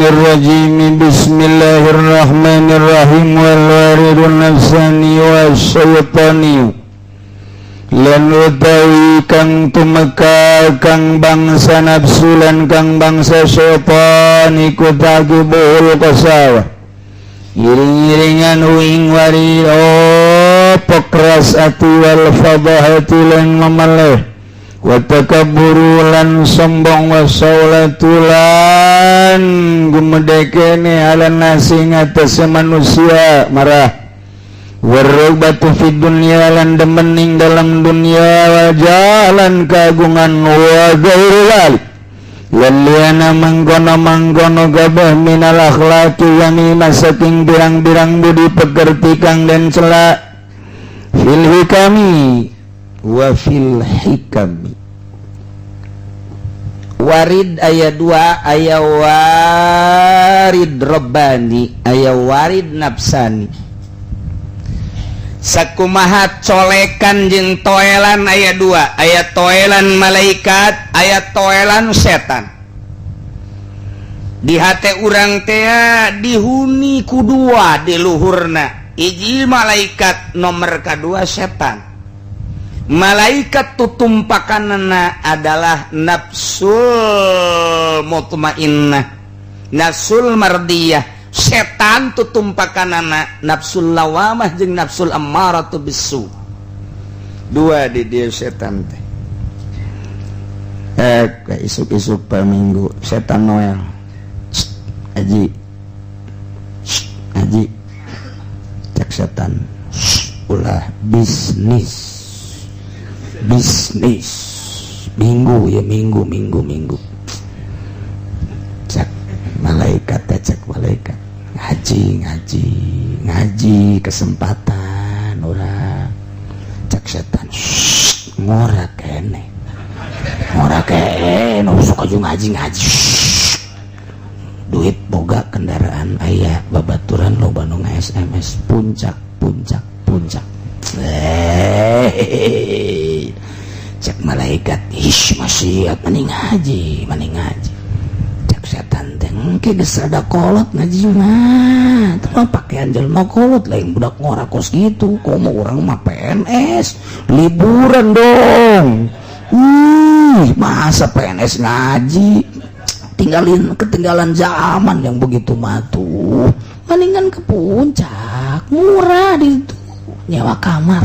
Syaitonirrajim. Bismillahirrahmanirrahim. Wal waridun nafsani wasyaitani lan utawi kang tumeka kang bangsa nafsu lan kang bangsa syaitan iku tagibul qasawah iring-iringan uing wari oh keras ati wal fadhahati lan memeleh wa takabburu lan sombong wa saulatu lan gumedekene ala nasi ngatas manusia marah warubatu fid dunya lan demening dalam dunia wa jalan kagungan wa ghairi lan liana mangkono-mangkono gabah minal akhlaqi yani masaking birang-birang budi pekerti kang den cela fil hikami wa fil hikami. Warid aya 2, aya warid robbani, aya warid nafsani. Sakumaha colekan jeung toelan aya 2, aya toelan malaikat, aya toelan setan. Di hate urang tea dihuni ku dua di luhurna, hiji malaikat, nomor kedua setan. Malaikat tutumpakanana adalah nafsul mutmainnah, nafsul mardiyah. Setan tutumpakanana nafsul lawamah jeung nafsul ammaratu bisu. Dua di dia setan teh. Kayak isuk-isuk per minggu setan Noel. Aji, aji, cek setan, ulah bisnis bisnis minggu ya, minggu minggu minggu. Cek malaikat teh, cek malaikat, ngaji ngaji ngaji, kesempatan ora. Cek setan, ngora kene, ngora kene, suka juga ngaji ngaji, duit boga, kendaraan aya, babaturan loba nu SMS, puncak puncak puncak. Eh, cek malaikat, ish, maksiat, mending ngaji, mending ngaji. Cek setan teh, engke geus rada kolot ngaji mah. Teu mah pakaian jelema kolot, lain budak ngora kos gitu. Komo urang mah PNS, liburan dong. Ih, masa PNS ngaji? Tinggalin, ketinggalan zaman yang begitu mah tuh. Mendingan ke puncak, murah di itu. Nyewa kamar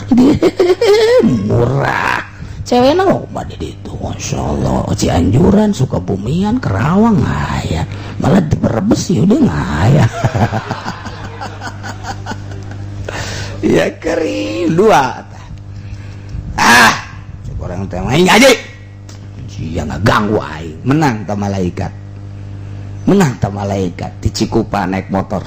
murah, ceweknya loba di ditu, Masya Allah. Cianjuran, Sukabumian, Kerawang aya, malah di Brebes ya udah ngaya ya kering dua. Ah, cek orang teh, main ngaji sia ngaganggu aing. Menang ta malaikat, menang ta malaikat. Di Cikupa naik motor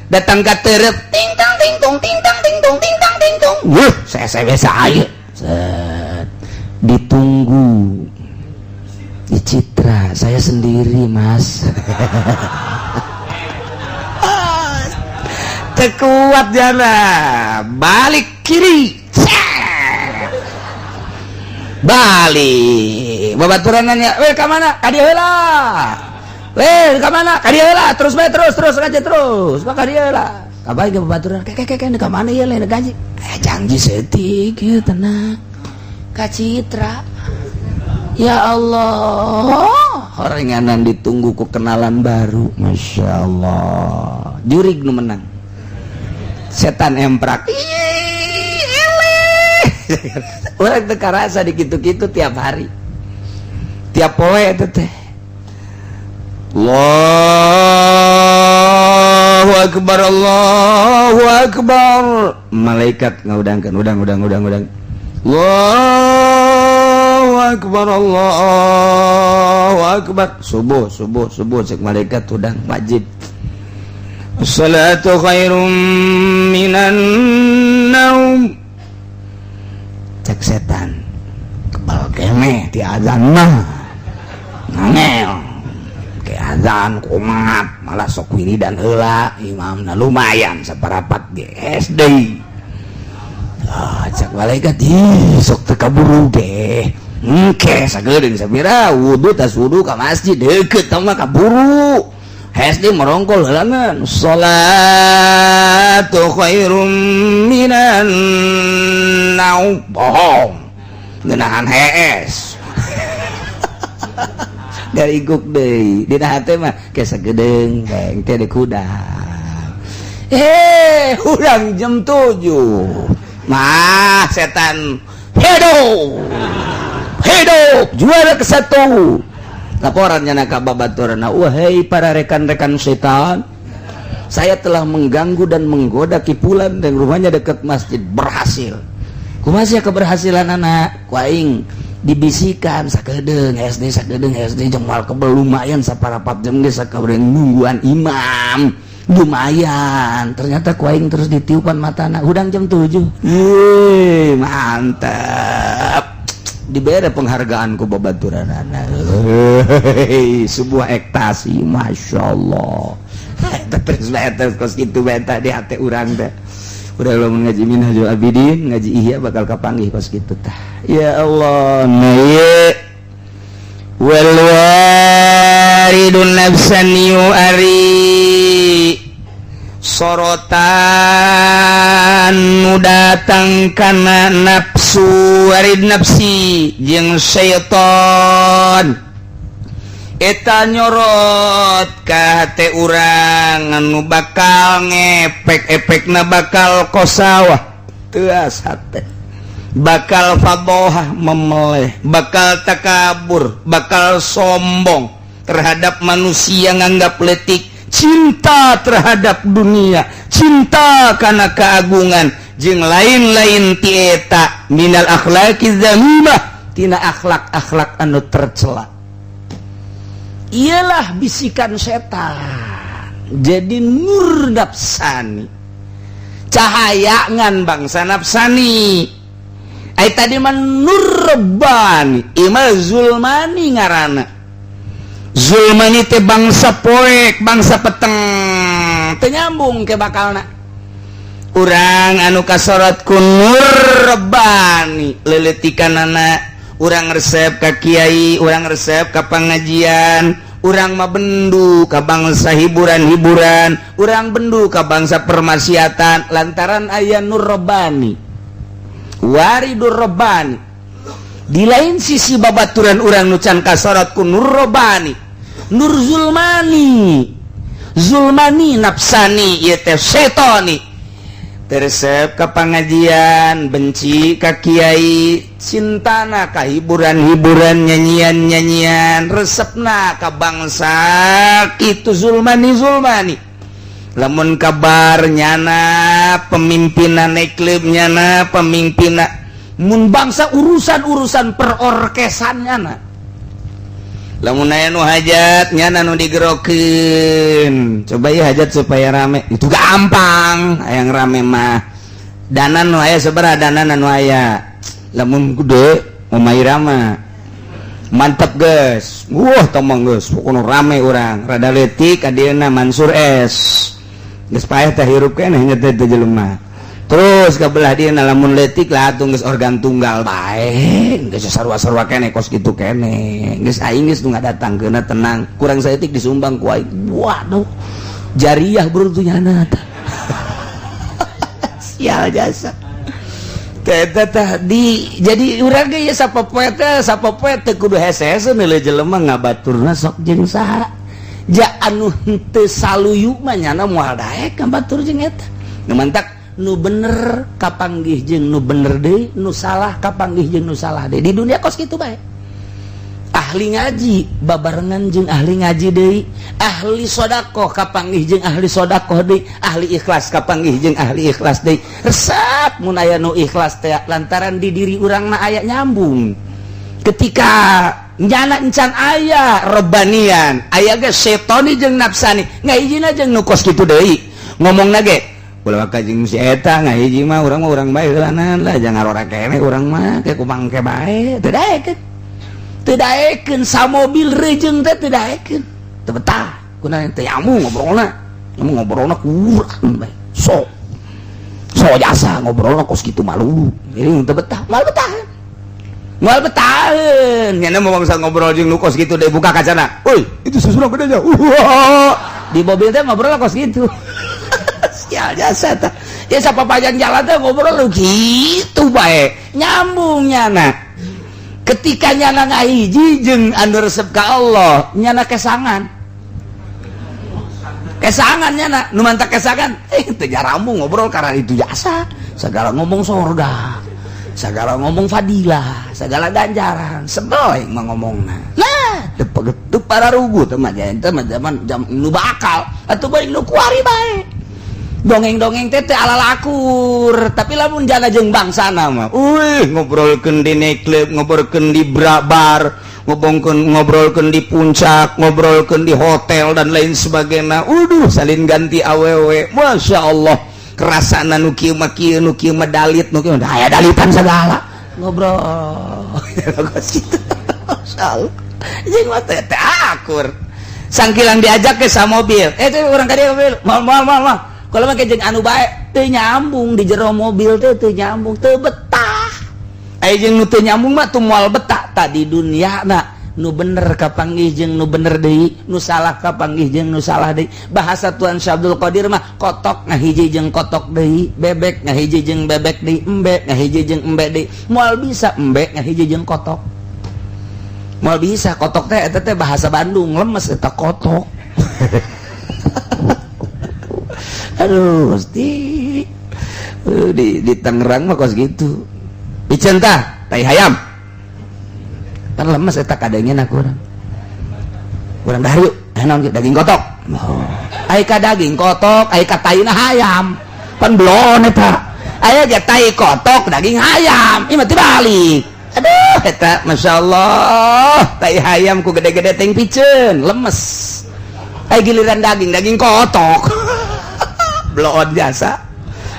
datang ke terep, ting tang ting tung, ting tang ting tung, ting tang ting tung. Wuh, saya biasa ayo. Set. Ditunggu di Citra, saya sendiri, Mas. Tekuat jana balik kiri. Set. Balik babaturan nanya, "Weh, ka mana?" "Ka dieu heula." "Weh, ka mana?" "Ka dieu heula." Terus bae, terus terus aja, terus ka dieu heula. Kabai ke babaturan, "Ke ke ke, ka mana ieu?" "Lain gaji." "Eh, janji setik ieu, tenang ka Citra." Ya Allah, horenganan ditunggu ku kenalan baru. Masya Allah, jurig nu menang setan emprak. Ih, eleh. Urang teu karasa di kitu-kitu tiap hari, tiap poe itu teh. Allahu akbar, Allahu akbar. Malaikat ngaudangkeun, udang udang udang udang. Allahu akbar, Allahu akbar. Subuh subuh subuh, cek malaikat, udang wajib. Assalatu khairum minan naum. Cek setan, kebal kene di azan mah, ngangel ke azan kumat, malah sok wiridan heula imamna, lumayan saparapat di SD. Ah, cek malaikat, ih, sok teu kaburu ge. Engke sagedeung sabira wudu, tas wudu ka masjid deukeut mah kaburu. Hees deui merongkol heulangan. Salatu khairum minan naum. Bohong. Ngeunahan hees. Dari guk deui dina hate mah ke sagedeung bae teh de kuda. Eh, urang jam 7. Mah setan hidup. Hidup juara ke satu. Laporannya nak babaturna, wahai para rekan-rekan setan, saya telah mengganggu dan menggoda kipulan dan rumahnya dekat masjid, berhasil. Kumaha sia keberhasilan anak? Ku aing dibisikan sakedeung SD, sakedeung SD jeung moal kebel, lumayan saparapat jam ge sakabeung nungguan imam lumayan. Ternyata ku aing terus ditiupan matana hudang jam 7. Yeay, mantap, diberi penghargaan ku babaturanana, sebuah ekstasi, masya Allah. Terus terus kos kitu bae di hati urang teh. Udah lo ngaji Minhajul Abidin, ngaji Ihya, bakal kapanggih kos kitu tah. Ya Allah. Nah, ieu wal waridun nafsani, ari sorotan nu datang kana nafsu, warid nafsi jeung syaiton eta nyorot ka hate urang anu bakal ngepek, efekna bakal qasawah, teas hate, bakal fadohah, memeleh, bakal takabur, bakal sombong terhadap manusia, nganggap letik, cinta terhadap dunia, cinta karena keagungan jeung lain-lain ti eta minal akhlaqi dzamimah, tina akhlak-akhlak anu tercela. Ialah bisikan setan. Jadi nur nafsani, cahaya ngan bangsa nafsani. Ai tadi mah nur rabbani, ima zulmani ngaranna. Zulmani teh bangsa poek, bangsa peteng, teu nyambung ke bakalna. Urang anu kasorot ku nur rabbani, leuletikanana urang resep ka kiai, urang resep ka pengajian, urang mah bendu ka bangsa hiburan-hiburan, urang bendu ka bangsa permaksiatan lantaran aya nur rabbani, waridur rabbani. Di lain sisi babaturan urang nu can kasorot ku nur rabbani, nur zulmani, zulmani nafsani ieu teh setoni, resep ke pengajian, benci ka kiai, cintana ka hiburan-hiburan, nyanyian-nyanyian, resepna ka bangsa itu zulmani. Zulmani lamun kabar nyana pemimpinan klub, nyana pemimpin, mun bangsa urusan-urusan perorkesan nyana, lamun aya nu hajat nyana nu digerokeun. Coba ya hajat supaya rame itu gampang, yang rame mah dana nu aya, sabaraha dana nu aya. Lamun gede Oma Irama mantap guys, wah tomong geus, pokokna rame urang. Rada leutik adieuna Mansur S, geus paeh teh, hirup keneh nya teh jelema. Terus ke belah dia, lamun leutik lah atuh geus organ tunggal bae, geus sarua-sarua keneh, kos kitu keneh geus. Aing geus nu ngadatangkeunna tenang, kurang saeutik disumbang ku aing. Waduh, jariah beruntunyana tah, sial jasa. Teh di jadi urang ge sapopoe teh, sapopoe teh kudu hese-hese nilai jelema ngabaturna sok jeung saha. Ja anu henteu saluyu mah nyana moal daek ngabatur jeung eta. Nu mantak nu bener kapanggih jeung nu bener deui, nu salah kapanggih jeung nu salah deui. Di dunia kos kitu bae. Ahli ngaji babarengan jeung ahli ngaji deui, ahli sodakoh kapanggih jeung ahli sodakoh deui, ahli ikhlas kapanggih jeung ahli ikhlas deui. Resep mun aya nu ikhlas teh lantaran di diri urang na aya nyambung. Ketika nyana encan aya robbanian, aya ge setoni jeung nafsani, ngahijina jeung nu kos kitu deui. Ngomongna ge ulah ka jeung si eta ngahiji mah, urang mah urang bae heulanan lah, jangan ora keneh urang mah ke kumangke bae. Teu daekeun, teu daekeun, samobil rejeung teh teu daekeun, teu betah. Kunaon? Teu nyambung ngobrolna, nyambung ngobrolna kurang bae. So so jasa ngobrolna kos kitu malu, jadi teu betah, mal betah. Moal betaheun. Nyana mau bangsa ngobrol jeung nu kos kitu deh, buka kacana. Woi, itu susu gedenya. Di mobil teh ngobrol kos gitu. Sial jasa tah. Ya sapapanjang jalan teh ngobrol lu gitu bae. Nyambung nyana. Ketika nyana ngahiji jeung anu resep ka Allah, nyana kesangan. Kesangan nyana, nu mantak kesangan, teu jarambung ngobrol karena itu jasa. Segala ngomong sorga, segala ngomong fadilah, segala ganjaran, sebel aing mah ngomongna. Nah, teu teu pararugu teh mah teh mah zaman jam nu bakal atuh bae nu kuari bae. Dongeng-dongeng teh teu ala lakur, tapi lamun jana jeung bangsana mah, uih, ngobrolkeun di nightclub, ngobrolkeun di bar, ngobrolkeun ngobrolkeun di puncak, ngobrolkeun di hotel dan lain sebagainya. Uduh, salin ganti awewe. Masya Allah. Kerasaan nu kieu mah kieu, nu kieu mah dalit, nu kieu aya dalitan segala. Ngobrol kos kitu. Masyaallah. Jeung mah teh teh akur. Sangkilang diajak ke sa mobil. Eh, teh urang ka dieu mobil. Moal moal moal moal. Kalau mah jeung anu bae teu nyambung di jero mobil teh teu nyambung, teu betah. Aya jeung nu teu nyambung mah tuh moal betah tadi dunia na. Nu bener kapanggih jeung nu bener deui, nu salah kapanggih jeung nu salah deui. Bahasa Tuan Syekh Abdul Qadir mah kotok ngahiji jeung kotok deui, bebek ngahiji jeung bebek deui, embe ngahiji jeung embe deui. Moal bisa embe ngahiji jeung kotok. Moal bisa kotok teh eta teh bahasa Bandung, lemes eta kotok. Aduh, pasti di Tangerang mah kos gitu. Piceun tah, tai hayam. Kan lemes eta kadangnya kurang. Kurang dahar yuk. Eh, naon kieu? Daging kotok. Oh. Ai ka daging kotok, ai ka taina hayam. Pan belon eta. Aya ge tai kotok, daging hayam. Ieu mah tibalik. Aduh, eta masyaallah, tai hayam ku gede-gede ting piceun, lemes. Ai giliran daging, daging kotok. Bloon jasa.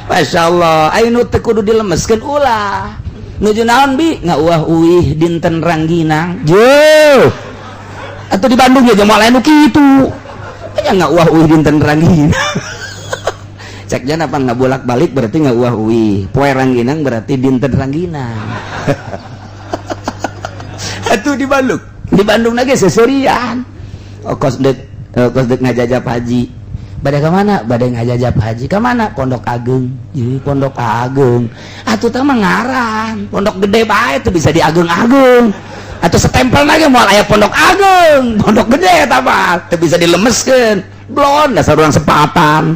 Masya Allah, ayo nu teu kudu dilemeskeun ulah. Nuju naon bi? Ngauah uih dinten rangginang. Jeuh. Atuh di Bandung ya moal aya nu kitu. Nya ngauah uih dinten rangginang. Cek jan apa ngabolak-balik berarti ngauah uih. Poe rangginang berarti dinten rangginang. Atuh di Bandung. Di Bandung lagi seserian. Oh, kos dek ngajajap haji. Bade ka mana? Bade ngajajap haji. Ka mana? Pondok Ageng. Jadi Pondok Ageng. Atuh teh mah ngaran. Pondok gede bae teu bisa diageng-ageng. Atuh setempel lagi moal aya Pondok Ageng. Pondok gede eta mah teu bisa dilemeskeun. Blon dasar urang sepatan.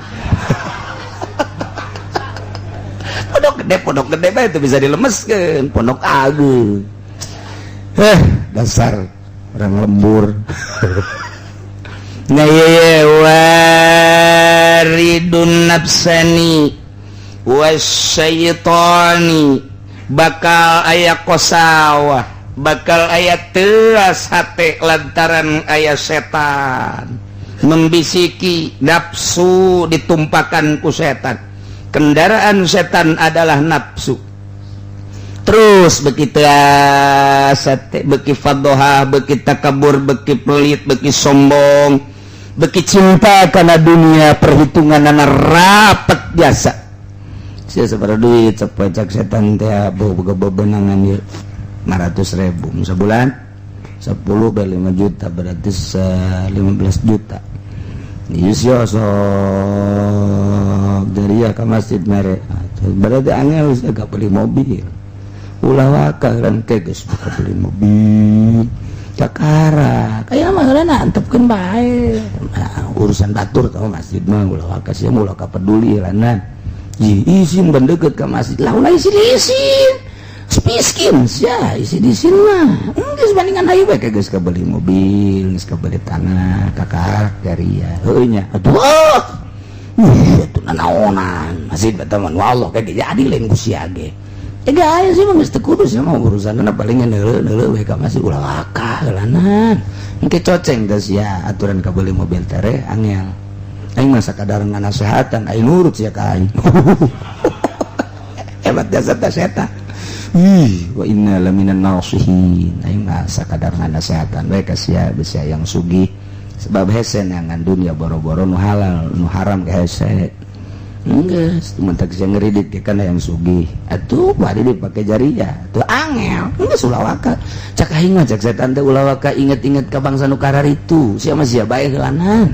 Pondok gede bae teu bisa dilemeskeun. Pondok Ageng. Dasar orang lembur. Nah, ye waridun nafsani wasyaitani, bakal aya kosawah, bakal aya teras hate lantaran aya setan membisiki nafsu, ditumpakan ku setan. Kendaraan setan adalah nafsu. Terus begitu sate, beki fadoha, beki takabur, beki pelit, beki sombong, beki cinta karena dunia, perhitungan anak rapet biasa. Sia sabaraha duit sepecak setan teh boga bebenangan ieu 500.000 sebulan, 10 kali 5 juta berarti 15 juta. Ieu sia sok dari ya ke masjid mere. Berarti angel sia gak beli mobil. Ulah waka kan geus beli mobil. Kakara kayak mah heula antepkeun bae. Nah, urusan batur tau masjid mah ulah waka sia ulah ka peduli lanan. Isin ban deket ka masjid lah ulah isin isin. Miskin sia isin isin mah. Geus bandingan hayu bae geus kabeli mobil, geus kabeli tanah, kakak dari ya. Heueuh nya. Aduh. Atuh nanaonan. Masjid bata mah Allah kayak jadi lain ku sia ge. Gaya sih mah geus teu kudu sia mah urusanna paling neuleuh-neuleuh we ka masjid ulah waka heulanan. Engke coceng teh sia aturan kabeli mobil tere angel. Aing mah sakadar nganasehatan, aing nurut sia ka aing. Hebat jasa teh setan. Ih, wa inna laminan nasihin. Aing mah sakadar nganasehatan we ka sia besi yang sugih. Sebab hese neangan dunia boro-boro nu halal, nu haram ge hese. Geus mantak sia ngeridit ge kana yang sugih atuh bari dipake jariah tuh angel. Geus, ulah waka. Cak aing mah, cak setan teh, ulah waka inget-inget ka bangsa nu kararitu. Sia mah sia bae heulanan,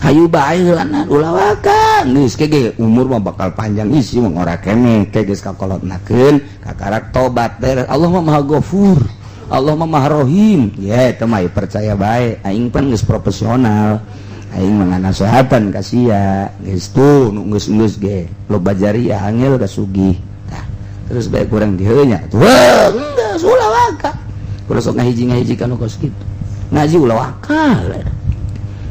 hayu bae heulanan, ulah waka. Geus ke umur mah bakal panjang, isi mah ngora keneh ke geus kakolotnakeun, kakarak tobat. Allah mah Maha Gofur, Allah mah Maha Rohim. Ya eta mah percaya bae. Aing pan geus profesional, aing mah nasehatan ka sia. Geus tuh nu geus-geus ge loba jariah, angel ka sugih. Tah, terus bae kurang dieu nya tuh. Geus, ulah waka. Kudu sok ngahiji-ngahiji kanu kos kitu. Ngaji ulah waka,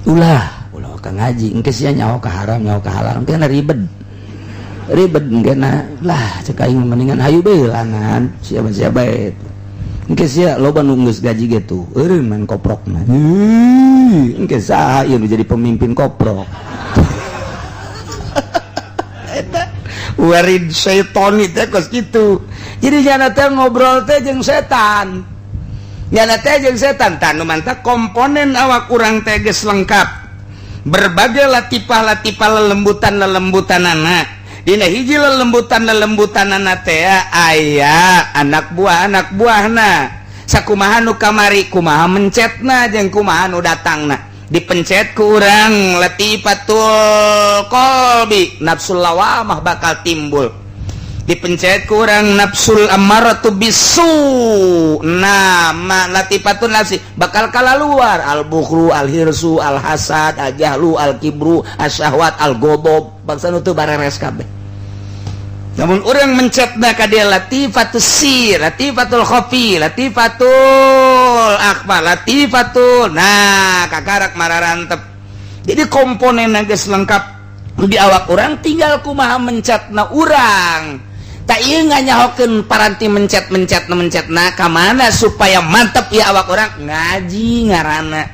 ulah, ulah waka ngaji. Engke sia nyaho ka haram, nyaho ka halal, engke ribet ribet engke. Lah, cek aing mendingan hayu bae langan siapa siapa bae. Engke sia loba nu geus gaji gitu eureun main koprokna. Engke saha ieu nu jadi pemimpin koprok? Eta warid syaitoni teh kos kitu. Jadi nyana teh ngobrol teh jeung setan, nyana teh jeung setan. Tah, nu mantak komponen awak urang teh geus lengkap berbagai latifah-latifah, lelembutan lelembutan anak. Dina hiji lelembutan lelembutan anak teh aya anak buah, anak buahna sakumaha nu kamari, kumaha mencetna jeung kumaha nu datangna. Dipencet ku urang latifatul qalbi, nafsul lawamah bakal timbul. Dipencet ku urang nafsul ammaratu bisu, nama latifatun nafsi bakal kalaluar al bukhlu, al hirsu, al hasad, al jahlu, al kibru, asyahwat, al godob, bangsa nu teu bareres kabeh. Namun orang mencetna ka dia latifatus sir, latifatul khafi, latifatul akhfa, latifatul, nah kakarak mararantep. Jadi komponen geus lengkap di awak urang, tinggal kumaha mencetna urang. Tak ieu nganyahokeun paranti mencet-mencet mencetna ka mana supaya mantep ya awak urang. Ngaji ngaranna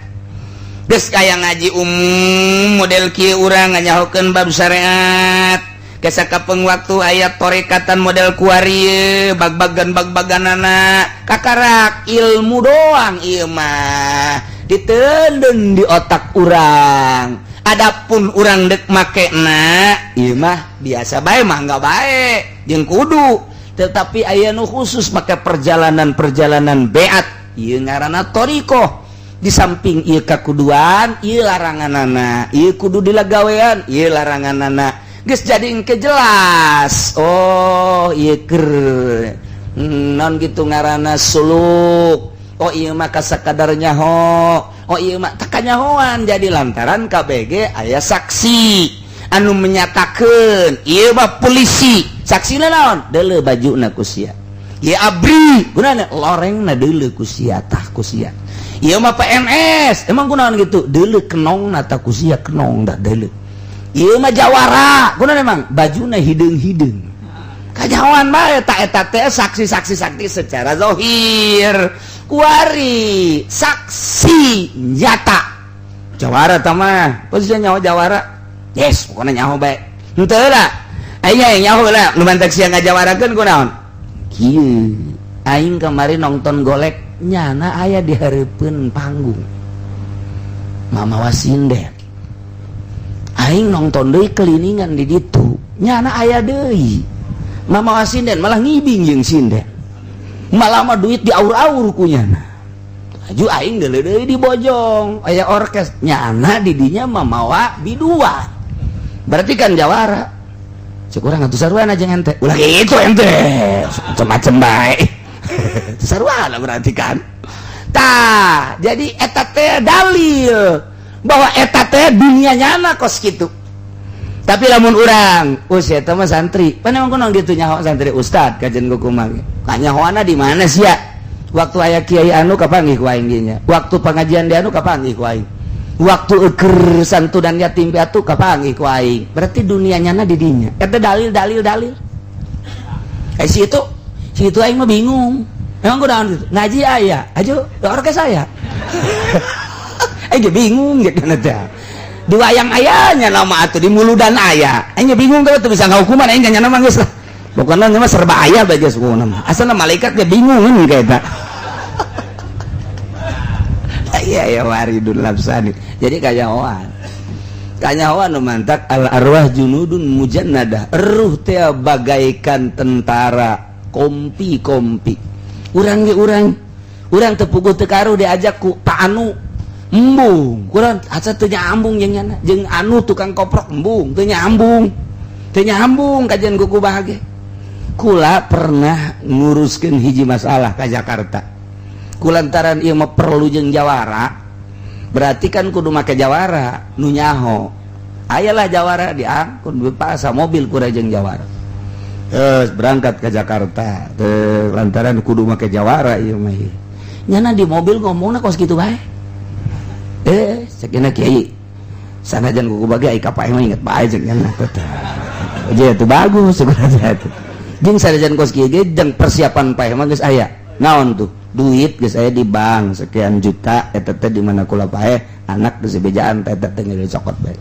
geus kaya ngaji umum model kieu, urang nganyahokeun bab syariat. Kapeng waktu aya torekatan model kuari, bag-bagan bag-baganana, kakarak ilmu doang. Ieu mah ditenden di otak urang. Adapun urang dek makena, ieu mah biasa bae mah, nggak bae jeung kudu. Tetapi aya nu khusus make perjalanan-perjalanan beat, ieu ngaranna thoriqoh. Di samping ieu kakuduan, ieu laranganana, ieu kudu dilagawean, ieu laranganana, geus jadi engke jelas. Oh, ieu keur non gitu ngaranna suluk. Oh, ieu mah kasakadar nyaho. Oh, ieu mah teu kanyahoan. Jadi lantaran KBG aya saksi anu menyatakan ieu mah polisi. Saksina naon? Deuleu bajuna ku sia. Ieu ABRI gunana lorengna, deuleu ku sia. Tah, ku sia ieu mah PNS. Emang kunaon gitu? Deuleu kenongna tah ku sia, kenong dah deuleu. Ieu mah jawara, kunaon emang? Bajuna hideung-hideung, kanyahoan bae. Tak eta teh saksi-saksi, saksi secara zohir. Kuari saksi nyata jawara tah mah posisi nyaho jawara. Yes, pokoknya nyaho bae henteu lah. Aing yang nyaho lah nu mantak sia ngajawarakeun kunaon kieu. Aing kemarin nonton golek, nyana aya di hareupeun panggung mamawa sinden. Aing nonton deui keliningan di ditu, nyana aya deui mamawa sinden, malah ngibing jeung sinden, malah mah duit di aur-aur ku nyana. Aju aing deuleu deui di Bojong aya orkes, nyana di dinya mamawa biduan. Berarti kan jawara. Cek urang atuh sarua jeung ente. Ulah gitu ente, macem-macem bae. Sarua berarti kan. Tah, jadi eta teh dalil bahwa eta teh dunia nyana kos gitu. Tapi lamun urang usia eta mah santri pan, emang kunaon gitu nyaho santri ustad kajen kumaha kanyahoana di mana sih ya? Waktu aya kiai anu kapanggih ku aing nya, waktu pengajian di anu kapanggih ku aing, waktu eker santunan yatim piatu kapanggih ku aing. Berarti dunia nyana di dinya. Eta dalil, dalil, dalil. Eh, si itu, si itu, aing mah bingung. Emang kunaon gitu ngaji aya aja orkes saya? Aing ge bingung gitu teh. Di wayang ayahnya nama atuh, di muludan aya. Aing bingung tuh bisa ngahukuman aing nya mah. Geus lah, pokoknya mah serba aya bae geus pokokna mah. Asalna malaikat ge bingung kan kayak iya ya waridun lapsani. Jadi kayak oan. Kanyahoan nu mantak al arwah junudun mujannadah, ruh teh bagaikan tentara kompi-kompi. Urang ge urang urang teu puguh teu karuh diajak ku Pak Anu embung, kurang asa teu nyambung jeung nyana, jeung anu tukang koprok embung teu nyambung. Teu nyambung kajian kuku bahagia. Kula pernah nguruskeun hiji masalah ka Jakarta. Kulantaran ieu mah perlu jeung jawara, berarti kan kudu make jawara nu nyaho. Ayalah jawara diangkut dipaksa mobil kura jeung jawara. Terus berangkat ke Jakarta. Teu lantaran kudu make jawara ieu mah. Nyana di mobil ngomongna kos kitu bae. Cek nya kiai. Sanajan kuku bagi ai ka paeh mah inget bae cek nya. Aja itu bagus sebenarnya itu. Jeung sanajan kos kieu ge jeung persiapan paeh mah geus aya. Naon tuh? Duit geus aya di bank sekian juta eta teh di mana kula paeh anak geus bejaan teh eta teh geus cokot bae.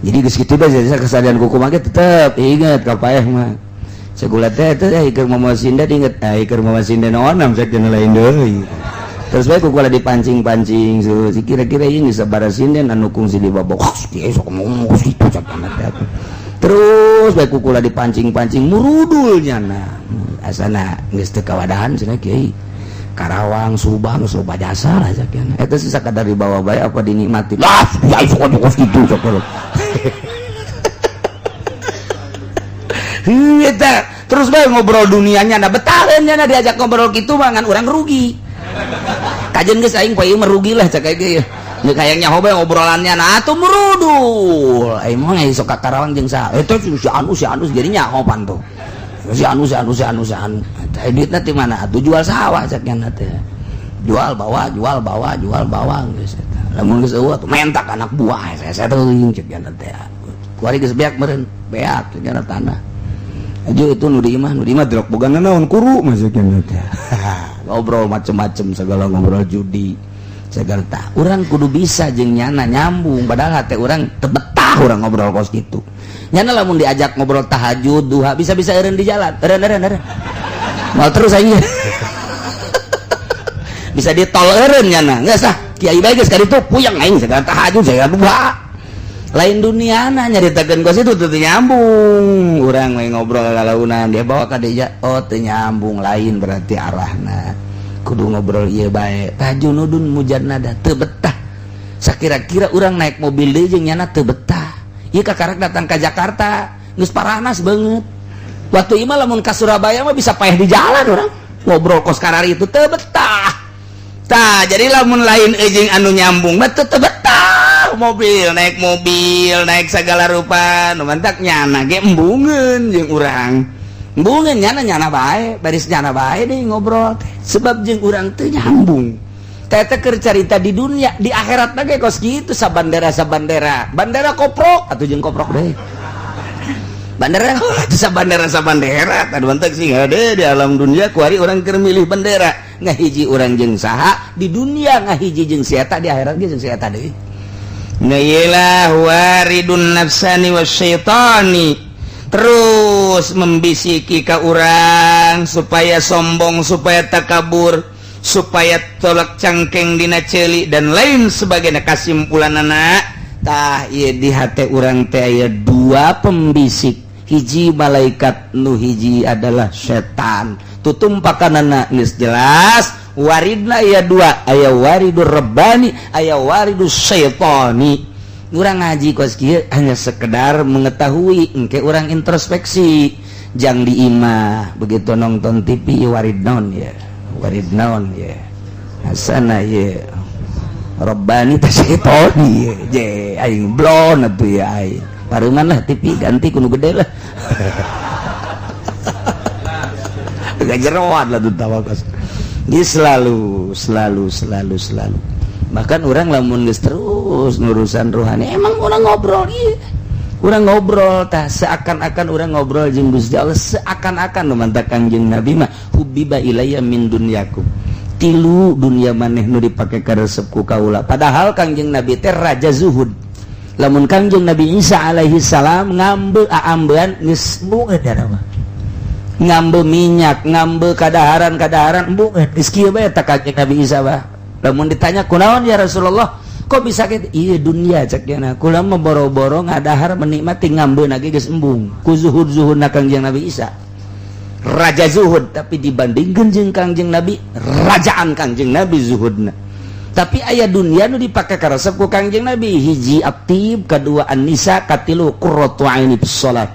Jadi geus kitu bae jadi kesadaran kuku mah tetep inget ka paeh mah. Segula teh teh keur mama sinden inget, keur mama sinden naon cek cenah lain deui. Terus bae kukula dipancing-pancing so, kira-kira ini sabaraha sinden anu kungsi di babok kieu sok ngomong kitu cak teh. Terus bae kukula dipancing-pancing murudul nyana. Asana geus teu kawadahan cenah kiai. Karawang, Subang, geus loba jasa lah cak nya. Eta sih sakadar dibawa bae apa dinikmati. Lah, kiai sok kos kitu cak. Heuh eta terus bae ngobrol dunianya na betaheun nya diajak ngobrol kitu mah ngan urang rugi. Kajen geus aing poe ieu mah rugi lah cak ge. Geus hayang nyaho bae obrolannya nah atuh merudul. Aing mah sok ka Karawang jeung saha? Eta si anu si anu jadi nyaho pan tuh. Si anu si anu si anu si anu. Eta duitna ti mana? Atuh jual sawah cak nya teh. Jual bawa, jual bawa, jual bawa geus eta. Lamun geus eueuh atuh mentak anak buah saya teuing cek nya teh. Kuari geus beak meureun, beak cek nya tanah. Aja itu nu di imah, nu di imah drok boga naon kuru masuknya teh. Ngobrol macem-macem segala ngobrol judi segala tah. Urang kudu bisa jeung nyana nyambung padahal hate urang teu betah urang ngobrol kos kitu. Nyana lamun diajak ngobrol tahajud, duha bisa-bisa eureun di jalan. Eureun eureun eureun. Mal terus aing. Bisa ditol eureun nyana. Geus ah, kiai bae geus kaditu puyeng aing segala tahajud segala duha. Lain duniana nyaritakeun kos itu teu nyambung. Urang we ngobrol lalaunan dia bawa ka deja, oh teu nyambung lain berarti arahna. Kudu ngobrol ieu bae. Tajunudun mujannada teu betah. Sakira-kira urang naik mobil deui jeung nyana teu betah. Ieu kakarak datang ka Jakarta, geus paranas beungeut. Waktu ieu mah lamun ka Surabaya mah bisa paeh di jalan urang. Ngobrol kos karari itu teu betah. Tah, jadi lamun lain jeung anu nyambung mah teu betah. Mobil naik mobil naik segala rupa nu mantak nyana ge embungeun jeung urang embungeun nyana nyana bae baris nyana bae deui ngobrol teh sebab jeung urang teu nyambung teh teh keur carita di dunia di akhirat ge kos kitu sabandera sabandera bandera koprok atuh jeung koprok deui bandera itu sabandera sabandera tah mantak sih ada di alam dunia kuari urang keur milih bendera ngahiji urang jeung saha di dunia ngahiji jeung si eta di akhirat ge jeung si eta deui. Nailah waridun nafsani wasyaitani terus membisiki ka urang supaya sombong, supaya takabur, supaya tolak cangkeng dina ceuli dan lain sebagainya. Kasimpulanana tah ieu di hate urang teh aya dua pembisik, hiji malaikat nu hiji adalah setan. Tutumpakanana geus jelas waridna aya dua, aya waridur rabbani, aya waridus syaitani. Urang ngaji kos kieu hanya sekedar mengetahui, engke urang introspeksi jang di imah begitu nonton TV warid naon ya, warid naon ya, hasana ya, rabbani teh syaitani ya, je aing blon atuh ya aing. Pareungan lah TV ganti kudu gede lah. Gak jeroan lah tuh tawa kos. Dia selalu, selalu, selalu, selalu. Bahkan orang lamun geus terus ngurusan rohani, emang orang ngobrol ieu. Orang ngobrol tah seakan-akan orang ngobrol jeung Gusti Allah, seakan-akan nu mantak Kangjeng Nabi mah hubbiba ilayya min dunyakum. Tilu dunia maneh nu dipake karesep ku kaula. Padahal Kangjeng Nabi teh raja zuhud. Lamun Kangjeng Nabi Isa alaihi salam ngambe aambean geus bungeun da mah. Ngambe minyak, ngambe kadaharan-kadaharan embungeun geus kieu bae ta Kangjeng Nabi Isa bah. Lamun ditanya kunaon ya Rasulullah? Kok bisa gitu? Iya, dunia cek na. Kula mah boro-boro ngadahar, menikmati, ngambeun lagi geus embung. Ku zuhud-zuhud na Kangjeng Nabi Isa. Raja zuhud, tapi dibandingkan jeung Kangjeng Nabi, rajaan Kangjeng Nabi zuhudna. Tapi aya dunia nu dipake karesep ku Kangjeng Nabi. Hiji aktif, kedua an-nisa, katilu qurratu aini fis shalat.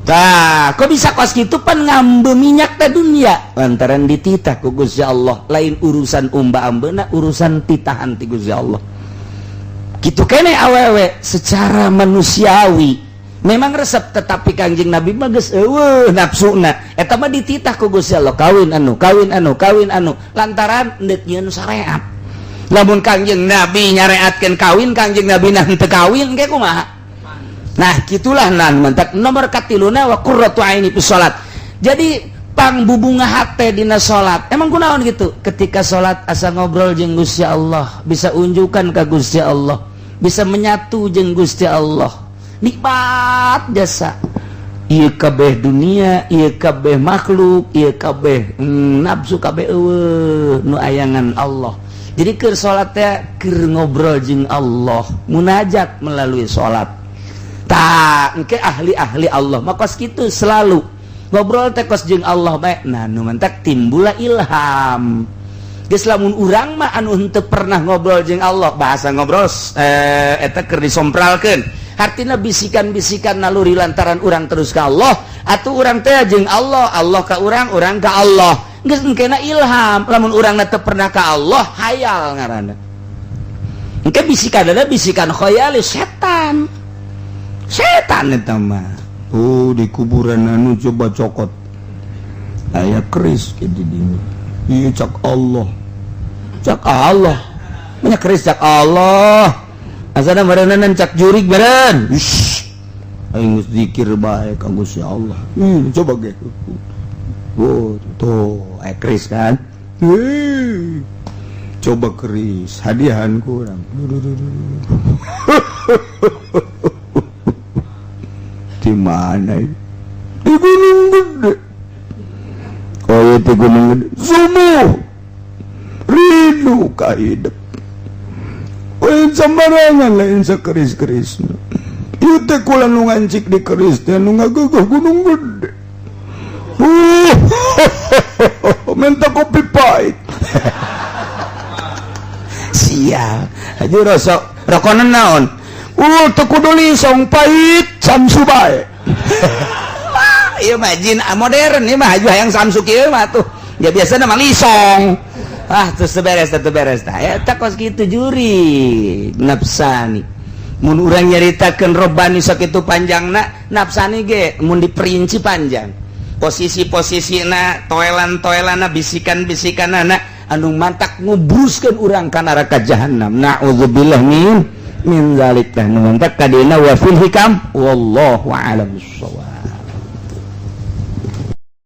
Tah, kok bisa kos kitu? Pan ngambe minyak teh dunia lantaran dititah ku Gusti Allah, lain urusan umba ambeuna, urusan titahan ti Gusti Allah. Gitu kene awewe secara manusiawi memang resep, tetapi Kangjeng Nabi mah geus eueuh nafsuna. Eta mah dititah ku Gusti Allah, kawin anu, kawin anu, kawin anu, lantaran deuk nyieun syariat. Lamun Kangjeng Nabi nyareatkeun kawin, Kangjeng Nabi nah teu kawin ge kumaha? Nah, gitulah. Nan mantak nomor katiluna wa qurratu aini fi salat. Jadi pangbubunga hate dina salat. Emang kunaon gitu? Ketika salat asa ngobrol jeung Gusti Allah, bisa unjukan ka Gusti Allah, bisa menyatu jeung Gusti Allah. Nikmat jasa. Ieu kabeh dunia, ieu kabeh makhluk, ieu kabeh nafsu kabeh eueuh, nu ayangan Allah. Jadi keur salat teh keur ngobrol jeung Allah, munajat melalui salat. Tak engke ahli-ahli Allah mah kos kitu, selalu ngobrol teh kos jeung Allah bae. Nah, nu mantak timbula ilham. Geus lamun urang mah anu henteu pernah ngobrol jeung Allah, bahasa ngobrol eta keur disompralkeun, hartina bisikan-bisikan naluri lantaran urang terus ka Allah atau urang teh jeung Allah, Allah ka urang, urang ka Allah, geus engkena ilham. Lamun urang teu pernah ka Allah, hayal ngaranna. Engke bisikan ada bisikan khayali setan, setan eta mah. Oh, di kuburan anu coba cokot aya keris di dinya. Iya, cak Allah, cak Allah, banyak keris cak Allah, asana meureunan cak jurig beren. Aing geus zikir bae ka Gusti Allah. Coba ge. Oh, tuh aya keris kan. Hei, coba keris hadiahan kurang di mana? Di Gunung Gede. Oh iya, di Gunung Gede. Subuh rindu ka hidup lain sembarangan, lain sekeris-keris. Ieu teh kula nu ngancik di keris teh nu ngageugeh Gunung Gede. Minta kopi pahit. Sial aja rosok rokonan naon. Teu kudu lisong, pahit Samsu bae. Ieu mah jin modern ieu mah, aju hayang Samsu kieu mah tuh. Ya biasa nama lisong. Ah, terus beres, teu beres tah. Eta kos kitu juri nafsani. Mun urang nyaritakeun robani sakitu panjangna, nafsani ge mun diperinci panjang. Posisi-posisina, toelan-toelanna, bisikan-bisikanana anu mantak ngubruskeun urang ka neraka jahanam. Na'udzubillah min zalik. Tah nu mantak kadina wa fil hikam, wallahu a'lam bissawab.